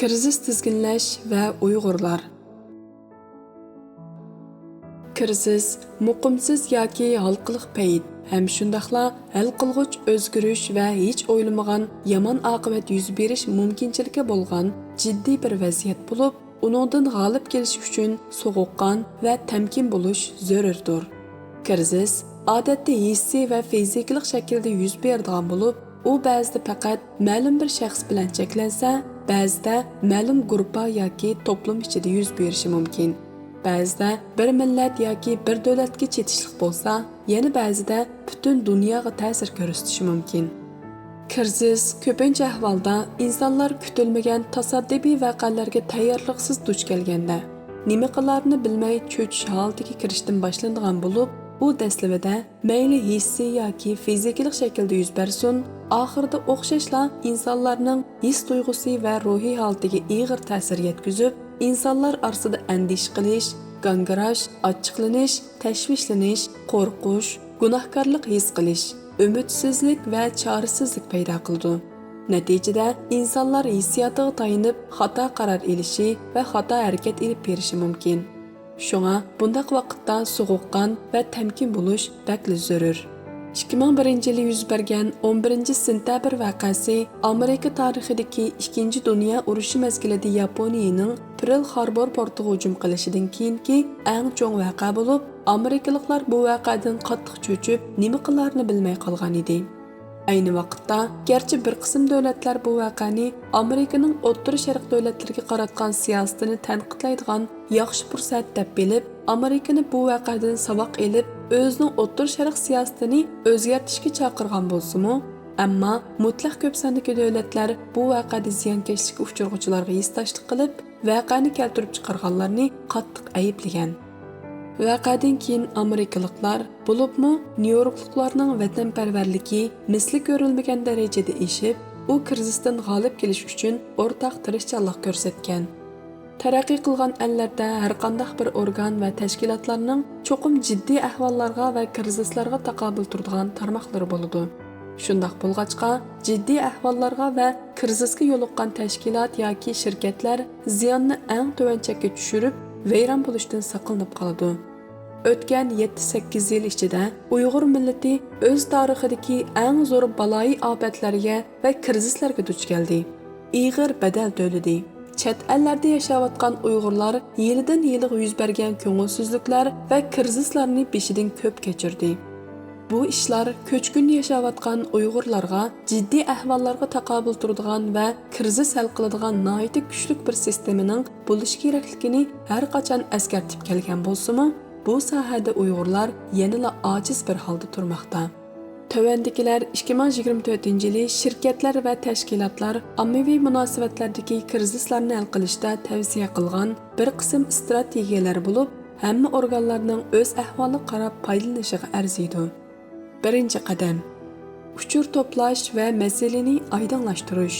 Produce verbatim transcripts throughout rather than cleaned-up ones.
كىرىزىس تىزگىنلەش ۋە ئۇيغۇرلار. كىرىزىس مۇقىمسىز ياكى ھالقىلىق پەيت ھەم شۇنداقلا ھەل قىلغۇچ ئۆزگىرىش ۋە ھېچ ئويلىمىغان يامان ئاقىۋەت يۈز بېرىش مۇمكىنچىلىكى بولغان جىددىي بىر ۋەزىيەت بولۇپ، ئۇنىڭدىن غالىب كېلىش ئۈچۈن سوغۇققان ۋە تەمكىن بولۇش زۆرۈردۇر. كىرىزىس ئادەتتە ھېسسىي ۋە فىزىكىلىق شەكىلدە يۈز بېرىدىغان بولۇپ، ئۇ بەزىدە پەقەت مەلۇم بىر شەخس بىلەن چەكلەنسە، بەزىدە مەلۇم گۇرۇپپا ياكى توپلۇم ئىچىدە يۈز بېرىشى مۇمكىن. بەزىدە بىر مىللەت ياكى بىر دۆلەتكە چېتىشلىق بولسا، يەنە بەزىدە پۈتۈن دۇنياغا تەسىر كۆرسىتىشى مۇمكىن. كىرىزىس كۆپىنچە ئەھۋالدا ئىنسانلار كۈتۈلمىگەن تاسادىپىي ۋەقەلەرگە تەييارلىقسىز دۇچ كەلگەندە، نېمە قىلارىنى بىلمەي چۆچۈش ھالىتىگە كىرىشتىن باشلىنىدىغان بولۇپ، ئۇ دەسلىپىدە مەيلى ھېسسىي ياكى فىزىكىلىق شەكىلدە يۈز بەرسۇن، ئاخىرىدا ئوخشاشلا ئىنسانلارنىڭ ھېس تۇيغۇسى ۋە روھىي ھالىتىگە ئېغىر تەسىر يەتكۈزۈپ، ئىنسانلار ئارىسىدا ئەندىشە قىلىش، گاڭگىراش، ئاچچىقلىنىش، تەشۋىشلىنىش، قورقۇش، گۇناھكارلىق ھېس قىلىش، ئۈمىدسىزلىك ۋە چارىسىزلىك پەيدا قىلىدۇ. نەتىجىدە، ئىنسانلار ھېسسىياتىغا تايىنىپ خاتا قارار ئېلىشى ۋە خاتا ھەرىكەت ئېلىپ بېرىشى مۇمكىن. شۇڭا بۇنداق ۋاقىتتا سوغۇققان ۋە تەمكىن بولۇش بەكلا زۆرۈر. ئىككى مىڭ بىرىنچى يىلى يۈز بەرگەن ئون بىرىنچى سېنتەبىر ۋەقەسى ئامېرىكا تارىخىدىكى ئىككىنچى دۇنيا ئۇرۇشى مەزگىلىدە ياپونىيىنىڭ پېرل خاربور پورتىغا ھۇجۇم قىلىشىدىن كېيىنكى ئەڭ چوڭ ۋەقە بولۇپ، ئامېرىكىلىقلار بۇ ۋەقەدىن قاتتىق چۆچۈپ، نېمە قىلارىنى بىلمەي قالغان ئىدى. ئەينى ۋاقىتتا، گەرچە بىر قىسىم دۆلەتلەر بۇ ۋەقەنى ئامېرىكىنىڭ ئوتتۇرا شەرق دۆلەتلىرىگە قاراتقان سىياسىتىنى تەنقىدلەيدىغان ياخشى پۇرسەت دەپ بىلىپ، ئامېرىكىنى بۇ ۋەقەدىن ساۋاق ئېلىپ، ئۆزىنىڭ ئوتتۇرا شەرق سىياسىتىنى ئۆزگەرتىشكە چاقىرغان بولسىمۇ، ئەمما مۇتلەق كۆپ ساندىكى دۆلەتلەر بۇ ۋەقەدە زىيانكەشلىككە ئۇچرىغۇچىلارغا ھېسداشلىق قىلىپ، ۋەقەنى كەلتۈرۈپ چىقارغانلارنى قاتتىق ئەيىبلىگەن. ۋەقەدىن كېيىن ئامېرىكىلىقلار، بولۇپمۇ نيۇ يوركلۇقلارنىڭ ۋەتەنپەرۋەرلىكى مىسلى كۆرۈلمىگەن دەرىجىدە ئېشىپ، ئۇ كىرىزىستىن غالىب كېلىش ئۈچۈن ئورتاق تىرىشچانلىق كۆرسەتكەن. تەرەققىي قىلغان ئەللەردە ھەرقانداق بىر ئورگان ۋە تەشكىلاتلارنىڭ چوقۇم جىددىي ئەھۋاللارغا ۋە كىرىزىسلارغا تاقابىل تۇرىدىغان تارماقلىرى بولىدۇ. شۇنداق بولغاچقا، جىددىي ئەھۋاللارغا ۋە كىرىزىسكە يولۇققان تەشكىلات ياكى شىركەتلەر زىياننى ئەڭ تۆۋەن چەككە چۈشۈرۈپ، ۋەيران بولۇشتىن ساقلىنىپ قالىدۇ. ئۆتكەن يەتتە سەككىز يىل ئىچىدە ئۇيغۇر مىللىتى ئۆز تارىخىدىكى ئەڭ زور بالايىئاپەتلەرگە ۋە كىرىزىسلارغا دۇچ كەلدى. ئېغىر بەدەل تۆلىدى. چەت ئەللەردە ياشاۋاتقان ئۇيغۇرلار يىلدىن يىلغا يۈز بەرگەن كۆڭۈلسىزلىكلەر ۋە كىرىزىسلارنى بېشىدىن كۆپ كەچۈردى. بۇ ئىشلار كۆچكۈندە ياشاۋاتقان ئۇيغۇرلارغا جىددىي ئەھۋاللارغا تاقابىل تۇرىدىغان ۋە كىرىزىس ھەل قىلىدىغان ناھايىتى كۈچلۈك بىر سىستېمىنىڭ بولۇشى كېرەكلىكىنى ھەر قاچان ئەسكەرتىپ كەلگەن بولسىمۇ، بۇ ساھەدە ئۇيغۇرلار يەنىلا ئاجىز بىر ھالدا تۇرماقتا. تۆۋەندىكىلەر ئىككى مىڭ يىگىرمە تۆتىنچى يىلى شىركەتلەر ۋە تەشكىلاتلار ئاممىۋى مۇناسىۋەتلەردىكى كىرىزىسلارنى ھەل قىلىشتا تەۋسىيە قىلغان بىر قىسىم ئىستراتېگىيەلەر بولۇپ، ھەممە ئورگانلارنىڭ ئۆز ئەھۋالىغا قاراپ پايدىلىنىشىغا ئەرزىيدۇ. بىرىنچى قەدەم، ئۇچۇر توپلاش ۋە مەسىلىنى ئايدىڭلاشتۇرۇش.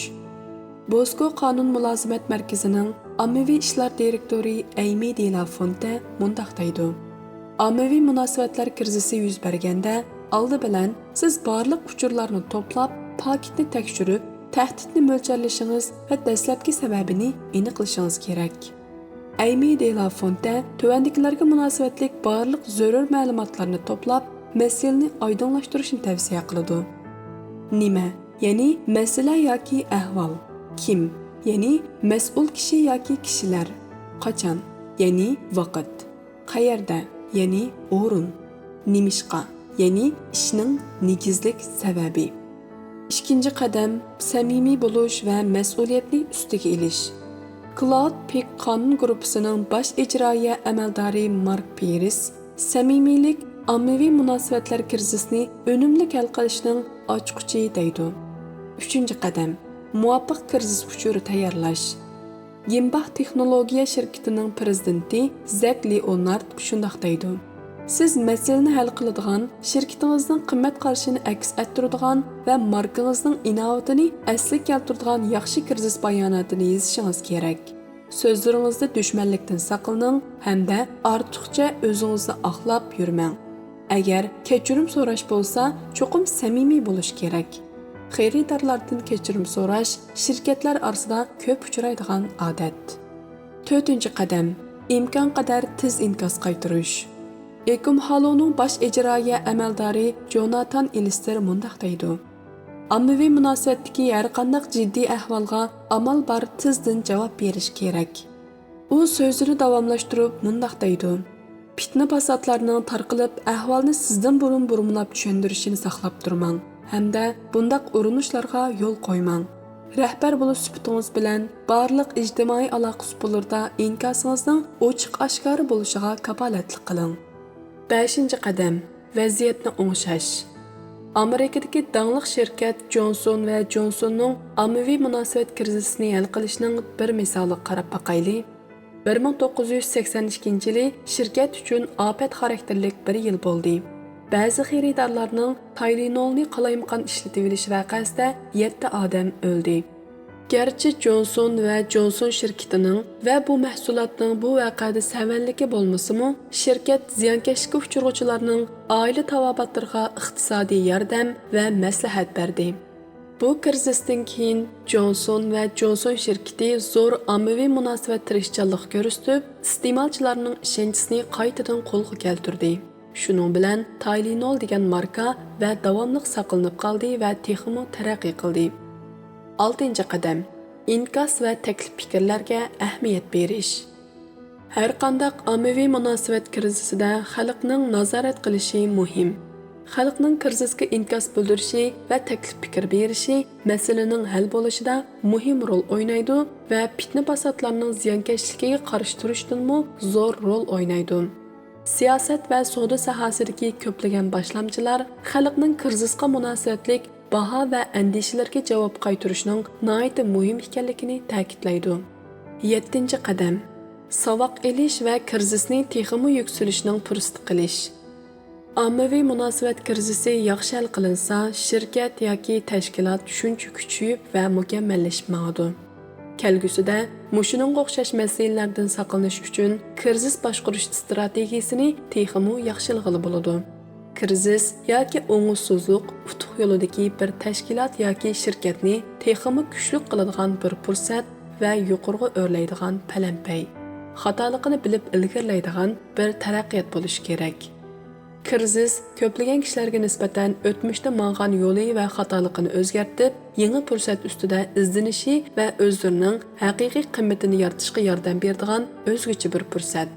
بوسكو قانۇن مۇلازىمەت مەركىزىنىڭ ئاممىۋى ئىشلار دىرېكتورى ئەيمى دېلا فونتە مۇنداق دەيدۇ: ئاممىۋى مۇناسىۋەتلەر كىرىزىسى يۈز بەرگەندە، ئالدى بىلەن سىز بارلىق ئۇچۇرلارنى توپلاپ، پاكىتنى تەكشۈرۈپ، تەھدىتنى مۆلچەرلىشىڭىز ۋە دەسلەپكى سەۋەبىنى ئېنىقلىشىڭىز كېرەك. ئەيمى دېلا فونتە تۆۋەندىكىلەرگە مۇناسىۋەتلىك بارلىق زۆرۈر مەلۇماتلارنى توپلاپ، مەسىلىنى ئايدىڭلاشتۇرۇشنى تەۋسىيە قىلىدۇ. نېمە، يەنى مەسىلە ياكى ئەھۋال. كىم، يەنى مەسئۇل كىشى ياكى كىشىلەر. قاچان، يەنى ۋاقىت. قەيەردە، يەنى ئورۇن. نېمىشقا، يەنى ئىشنىڭ نېگىزلىك سەۋەبى. ئىككىنچى قەدەم، سەمىمىي بولۇش ۋە مەسئۇلىيەتنى ئۈستىگە ئېلىش. كلاود پىك قانۇن گۇرۇپپىسىنىڭ باش ئىجرائىيە ئەمەلدارى مارك پىرس، سەمىمىيلىك ئاممىۋى مۇناسىۋەتلەر كىرىزىسىنى ئۈنۈملۈك ھەل قىلىشنىڭ ئاچقۇچى دەيدۇ. ئۈچىنچى قەدەم، مۇۋاپىق كىرىزىس ئۇچۇرى تەييارلاش. گېمباخ تېخنولوگىيە شىركىتىنىڭ پىرېزىدېنتى زەك لېئونارد شۇنداق دەيدۇ: سىز مەسىلىنى ھەل قىلىدىغان، شىركىتىڭىزنىڭ قىممەت قارىشىنى ئەكس ئەتتۈرىدىغان ۋە ماركىڭىزنىڭ ئىناۋىتىنى ئەسلىگە كەلتۈرىدىغان ياخشى كىرىزىس باياناتىنى يېزىشىڭىز كېرەك. سۆزلىرىڭىزدە دۈشمەنلىكتىن ساقلىنىڭ ھەمدە ئارتۇقچە ئۆزىڭىزنى ئاقلاپ يۈرمەڭ. ئەگەر كەچۈرۈم سوراش بولسا، چوقۇم سەمىمىي بولۇش كېرەك. خېرىدارلاردىن كەچۈرۈم سوراش شىركەتلەر ئارىسىدا كۆپ ئۇچرايدىغان ئادەت. تۆتىنچى قەدەم، ئىمكانقەدەر تېز ئىنكاس قايتۇرۇش. ئېكوم ھالونىڭ باش ئىجرائىيە ئەمەلدارى جوناتان ئېلىستېر مۇنداق دەيدۇ: ئاممىۋى مۇناسىۋەتتىكى ھەرقانداق جىددىي ئەھۋالغا ئامال بار تېزدىن جاۋاب بېرىش كېرەك. ئۇ سۆزىنى داۋاملاشتۇرۇپ مۇنداق دەيدۇ: پىتنە-پاساتلارنىڭ تارقىلىپ، ئەھۋالنى سىزدىن بۇرۇن بۇرمىلاپ چۈشەندۈرۈشىنى ساقلاپ تۇرماڭ ھەمدە بۇنداق ئۇرۇنۇشلارغا يول قويماڭ. رەھبەر بولۇش سۈپىتىڭىز بىلەن بارلىق ئىجتىمائىي ئالاقە ئۇسۇللىرىدا ئىنكاسىڭىزنىڭ ئوچۇق-ئاشكارا بولۇشىغا كاپالەتلىك قىلىڭ. بەشىنچى قەدەم، ۋەزىيەتنى ئوڭشاش. ئامېرىكىدىكى داڭلىق شىركەت جونسون ۋە جونسوننىڭ ئاممىۋى مۇناسىۋەت كىرىزىسىنى ھەل قىلىشنىڭ بىر مىسالىغا قاراپ باقايلى. بىر مىڭ توققۇز يۈز سەكسەن ئىككىنچى يىلى شىركەت ئۈچۈن ئاپەت خاراكتېرلىك بىر يىل بولدى. بەزى خېرىدارلارنىڭ تايلېنولنى قالايمىقان ئىشلىتىۋېلىش ۋەقەسىدە يەتتە ئادەم ئۆلدى. گەرچە جونسون ۋە جونسون شىركىتىنىڭ ۋە بۇ مەھسۇلاتنىڭ بۇ ۋەقەدە سەۋەنلىكى بولمىسىمۇ، شىركەت زىيانكەشلىككە ئۇچرىغۇچىلارنىڭ ئائىلە تاۋابىئاتلىرىغا ئىقتىسادىي ياردەم ۋە مەسلىھەت بەردى. بۇ كىرىزىستىن كېيىن جونسون ۋە جونسون شىركىتى زور ئاممىۋى مۇناسىۋەت تىرىشچانلىقى كۆرسىتىپ، ئىستېمالچىلارنىڭ ئىشەنچىسىنى قايتىدىن قولغا كەلتۈردى. شۇنىڭ بىلەن تايلېنول دېگەن ماركا ۋە داۋاملىق ساقلىنىپ قالدى ۋە تېخىمۇ تەرەققىي قىلدى. ئالتىنچى قەدەم، ئىنكاس ۋە تەكلىپ پىكىرلەرگە ئەھمىيەت بېرىش. ھەرقانداق ئاممىۋى مۇناسىۋەت كىرىزىسىدە خەلقنىڭ نازارەت قىلىشى مۇھىم. خەلقنىڭ كىرىزىسقا ئىنكاس بىلدۈرۈشى ۋە تەكلىپ پىكىر بېرىشى مەسىلىنىڭ ھەل بولۇشىدا مۇھىم رول ئوينايدۇ ۋە پىتنە-پاساتلارنىڭ زىيانكەشلىكىگە قارشى تۇرۇشتىنمۇ زور رول ئوينايدۇ. سىياسەت ۋە سودا ساھەسىدىكى كۆپلىگەن باشلامچىلار خەلقنىڭ كىرىزىسقا مۇناسىۋەتلىك باھا ۋە ئەندىشىلىرىگە جاۋاب قايتۇرۇشنىڭ ناھايىتى مۇھىم ئىكەنلىكىنى تەكىتلەيدۇ. يەتتىنچى قەدەم، ساۋاق ئېلىش ۋە كىرىزىسنى تېخىمۇ يۈكسىلىشنىڭ پۇرسىتى قىلىش. ئاممىۋى مۇناسىۋەت كىرىزىسى ياخشى ھەل قىلىنسا، شىركەت ياكى تەشكىلات شۇنچە كۈچىيىپ ۋە مۇكەممەللىشىپ ماڭىدۇ. كەلگۈسىدە مۇشۇنىڭغا ئوخشاش مەسىلىلەردىن ساقلىنىش ئۈچۈن كىرىزىس باشقۇرۇش ئىستراتېگىيىسىنى تېخىمۇ ياخشىلىغىلى بولىدۇ. كىرىزىس ياكى ئوڭۇشسىزلىق ئۇتۇق يولىدىكى بىر تەشكىلات ياكى شىركەتنى تېخىمۇ كۈچلۈك قىلىدىغان بىر پۇرسەت ۋە يۇقىرىغا ئۆرلەيدىغان پەلەمپەي. خاتالىقىنى بىلىپ ئىلگىرىلەيدىغان بىر تەرەققىيات بولۇشى كېرەك. كىرىزىس كۆپلىگەن كىشىلەرگە نىسبەتەن ئۆتمۈشتە ماڭغان يولى ۋە خاتالىقىنى ئۆزگەرتىپ، يېڭى پۇرسەت ئۈستىدە ئىزدىنىشى ۋە ئۆزلىرىنىڭ ھەقىقىي قىممىتىنى يارىتىشقا ياردەم بېرىدىغان ئۆزگىچە بىر پۇرسەت.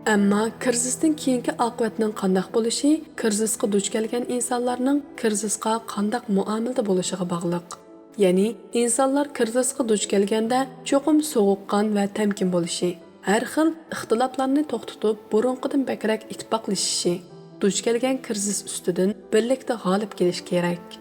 ئەمما كىرىزىستىن كېيىنكى ئاقىۋەتنىڭ قانداق بولۇشى كىرىزىسقا دۇچ كەلگەن ئىنسانلارنىڭ كىرىزىسقا قانداق مۇئامىلىدە بولۇشىغا باغلىق. يەنى ئىنسانلار كىرىزىسقا دۇچ كەلگەندە چوقۇم سوغۇققان ۋە تەمكىن بولۇشى، ھەر خىل ئىختىلاپلارنى توختىتىپ، بۇرۇنقىدىن بەكرەك ئىتتىپاقلىشىشى، دۇچ كەلگەن كىرىزىس ئۈستىدىن بىرلىكتە غالىب كېلىشى كېرەك.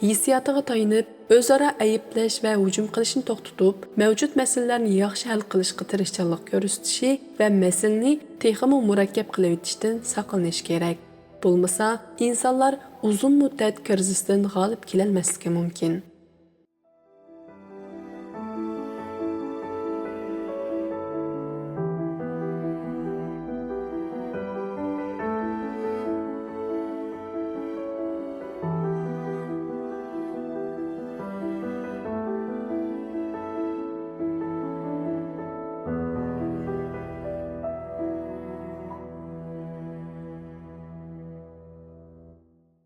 ھېسسىياتىغا تايىنىپ، ئۆزئارا ئەيىبلەش ۋە ھۇجۇم قىلىشنى توختىتىپ، مەۋجۇت مەسىلىلەرنى ياخشى ھەل قىلىشقا تىرىشچانلىق كۆرسىتىشى ۋە مەسىلىنى تېخىمۇ مۇرەككەپ قىلىۋېتىشتىن ساقلىنىش كېرەك. بولمىسا، ئىنسانلار ئۇزۇن مۇددەت كىرىزىستىن غالىب كېلەلمەسلىكى مۇمكىن.